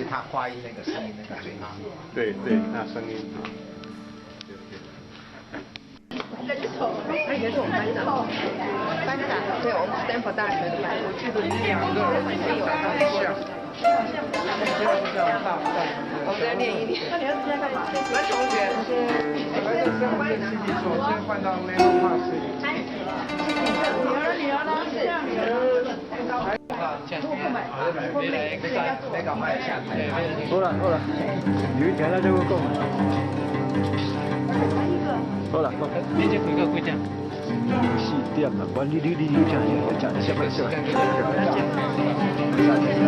他發音那個聲音那個嘴型。對對，那聲音。對對。他以前是我們班長，班長，對，我們斯坦福大學的班長。我記得你兩個很像。我們再練一點。那你兒子現在幹嘛？我同學。反正先換自己左，先換到 Menlo Park。女兒女兒呢？女兒。沒沒搞壞下台。好啦好啦，你聽下這個講。好啦，你這開到幾點？ 4點啦，反正你你你聽，講什麼什麼。